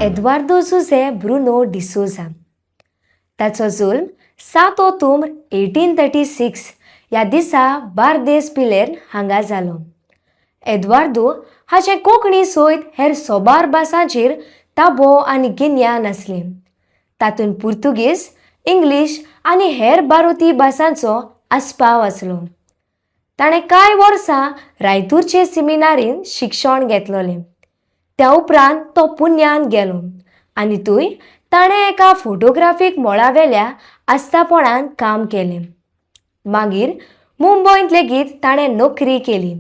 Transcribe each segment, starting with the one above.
एदवार्दो Jose Bruno D'Souza. ताचो जल्म 7 ऑतुम्र 1836 ह्या दिसा बार्देस पिलेर्न हांगा जालो. एदवार्दो हाचें कोंकणी सयत हेर सोबार भासांचेर ताबो आनी गिन्यान आसलें. तातूंत पुर्तुगेज, इंग्लीश आनी हेर भारतीय भासांचो आस्पाव आसलो. ताणें कांय वर्सां रायतूरचे सिमिनारींत शिक्षण घेतलोलें. त्या उपरांत तो पुण्यान गेलो आनी थंय ताणें एका फोटोग्राफीक मळावेल्या आस्थापनांत काम केलें. मागीर मुंबयंत लेगीत ताणें नोकरी केली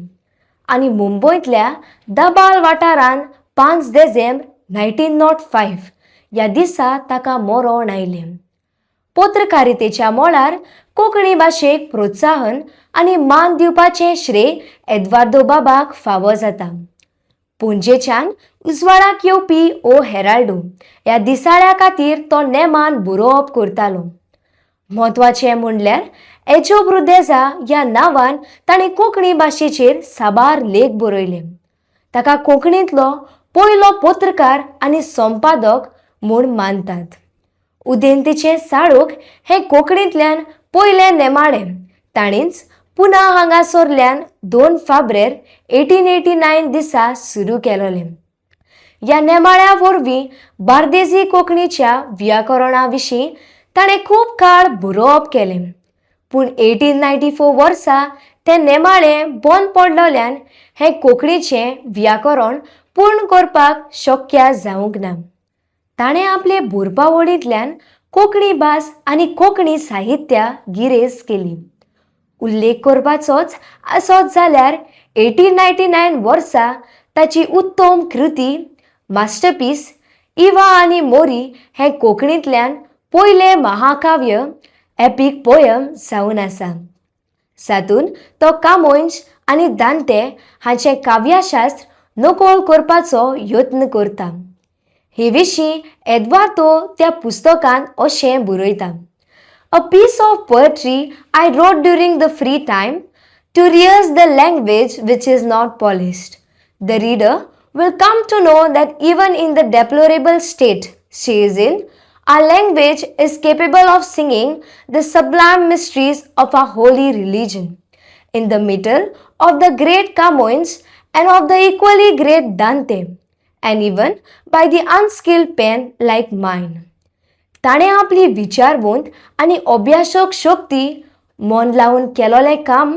आनी मुंबयंतल्या दबाल वाठारांत 5 देझेंब्र 1905 ह्या दिसा ताका मरण आयलें. पत्रकारितेच्या मळार कोंकणी भाशेक प्रोत्साहन आनी मान दिवपाचें श्रेय एदवार्दो बाबाक फावो जाता. पणजेच्यान उजवाडाक येवपी ओ हेराल्डो ह्या दिसाळ्या खातीर तो नेमान बरोवप करतालो. म्हत्वाचें म्हणल्यार एजो ब्रुदेजा ह्या नांवान ताणें कोंकणी भाशेचेर साबार लेख बरयले. ताका कोंकणींतलो पयलो पत्रकार आनी संपादक म्हूण मानतात. उदेंतेचें साळोख हें कोंकणींतल्यान पयलें नेमाळें ताणीच पुना हांगासरल्यान 2 फाब्रेर 1889 दिसा सुरू केलोलें. ह्या नेमाळ्या वरवीं बार्देजी कोंकणीच्या व्याकरणा विशीं ताणें खूब काळ बरोवप केलें. पूण 1894 वर्सा तें नेमाळें बंद पडलोल्यान हें कोंकणीचें व्याकरण पूर्ण करपाक शक्य जावंक ना. ताणें आपले बरपावळींतल्यान कोंकणी भास आनी कोंकणी साहित्य गिरेस्त केली. उल्लेख करपाचोच आसत जाल्यार 1899 वर्सा ताची उत्तम कृती, मास्टरपीस, इवा आनी मोरी हें कोंकणींतल्यान पयलें महाकाव्य, एपीक पोयम जावन आसा. जातूंत तो कामोंश आनी दांते हांचें काव्यशास्त्र नकल करपाचो यत्न करता. हे विशीं एदवार्दो त्या पुस्तकांत अशें बरयता: "A piece of poetry I wrote during the free time to rehearse the language which is not polished. The reader will come to know that even in the deplorable state she is in, our language is capable of singing the sublime mysteries of our holy religion in the meter of the great Camoens and of the equally great Dante, and even by the unskilled pen like mine." ताणें आपली विचारवंत आनी अभ्यासक शक्ती, मन लावन केलोलें काम,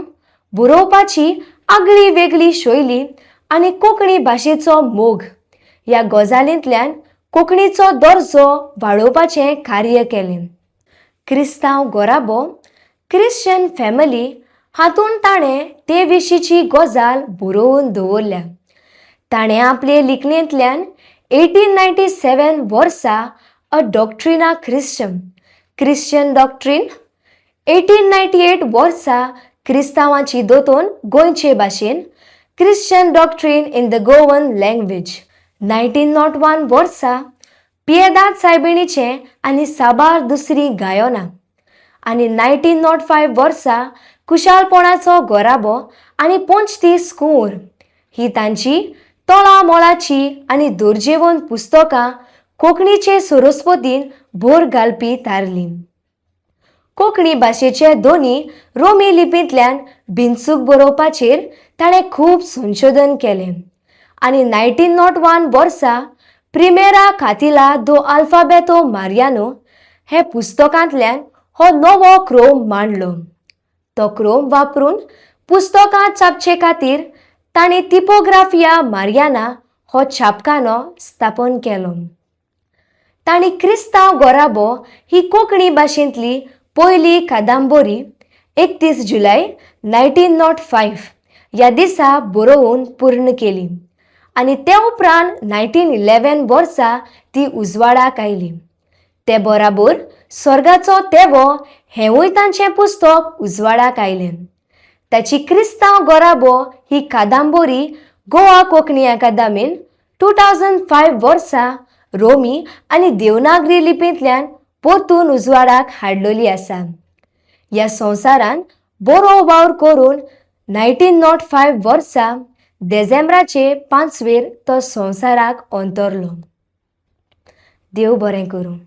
बरोवपाची आगळी वेगळी शैली आनी कोंकणी भाशेचो मोग ह्या गजालींतल्यान कोंकणीचो दर्जो वाडोवपाचें कार्य केलें. क्रिस्तांव घराबो, क्रिश्चन फॅमिली हातूंत ताणें ते विशींची गजाल बरोवन दवरल्या. ताणें आपले लिखणेंतल्यान 1897 वर्सा अ डॉक्ट्रिना क्रिश्चन, क्रिश्चन डॉक्ट्रीन, 1898 वर्सा क्रिस्तांवाची दोतोन गोंयचे भाशेन, Christian Doctrine in the Goan Language, 1901 वर्सा पियेदाद सायबिणीचें आनी साबार दुसरीं गायनां आनी 1905 वर्सा खुशालपणाचो घराबो आनी 35 कुंवर ही तांची तळामळाची आनी दर्जेवंत पुस्तकां कोंकणीचे सरस्पतीन भर घालपी थारली. कोंकणी भाशेचे दोनी रोमी लिपींतल्यान बिनचूक बरोवपाचेर ताणें खूब संशोधन केलें आनी 1901 वर्सा प्रिमेरा कातिला दो अल्फाबेतो मारियानो हे पुस्तकांतल्यान हो नवो क्रम मांडलो. तो क्रम वापरून पुस्तकां छापचे खातीर तांणी तिपोग्राफिया मारियाना हो छापखानो स्थापन केलो. तांणी क्रिस्तांव घराबो ही कोंकणी भाशेंतली पयली कादंबरी 31 जुलय 1905 ह्या दिसा बरोवन पूर्ण केली आनी ते उपरांत 1911 वर्सा ती उजवाडाक आयली. ते बराबर स्वर्गाचो तेवो हेंवूय तांचें पुस्तक उजवाडाक आयलें. ताची क्रिस्तांव घराबो ही कादंबरी गोवा कोंकणी अकादमीन 2005 वर्सा रोमी आनी देवनागरी लिपींतल्यान परतून उजवाडाक हाडलेली आसा. ह्या संवसारांत बरो वावर करून 1905 वर्सा देझेंब्राचे 5वेर तो संवसाराक अंतरलो. देव बरें करूं.